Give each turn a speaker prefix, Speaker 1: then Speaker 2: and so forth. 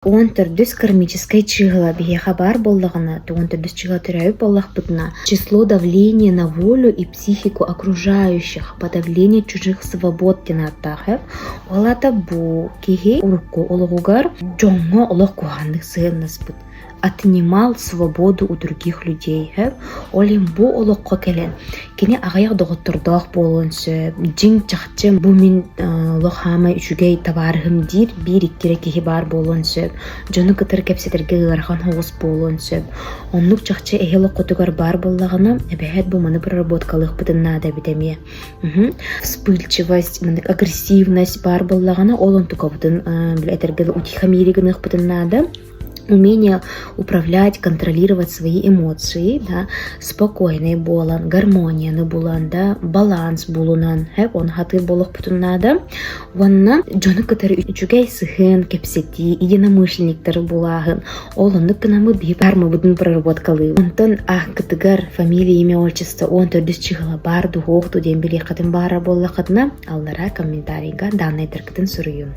Speaker 1: 14 кармическай чыыһыла биһиэхэ баар буоллаҕына, 14 чыыһыла төрөөбүт буоллахпытына, число давления на волю и психику окружающих, подавление чужих свобод диэн ааттаах ээ. Ол аата бу киһи урукку олоҕугар дьоҥҥо олох куһаҕаннык сыһыаннаспыт отнимал свободу у других людей. Ол иһин бу олоххо кэлэн кини аҕыйах доҕоттордоох буолуон сөп. Дьиҥ чахчы бу мин олох хаамай үчүгэй табаарыһым диир биир-икки эрэ киһи баар буолуон сөп. Дьону кытары кэпсэтэргэ ыарахан соҕус буолуон сөп. Оннук чахчы эһи олоххутугар баар буоллаҕына, эбэһээт бу маны проработкалыахпытын наада эбит эмиэ. Вспыльчивость, маннык агрессивность баар буоллаҕына, ол онтукабытын этэргэ утихомирие гыныахпытын наада. Умение управлять, контролировать свои эмоции, да, спокойный буолан, гармонияны булан, да, баланс булунан, хэп, он хатыр болохпутун наада. Уонна дьону кытары үчүгэй сыһыан, кэпсэтии, единомышленниктары булааһын, ол оннук гынаммыт биһи кармабытын проработкалыы. Онтон ааккытыгар фамилия, имя, отчество 14 чыһыла баар дуһуох ду диэн билиэххитин баара буоллаххытына, аллара комментарийга данныйдаргытын суруйун.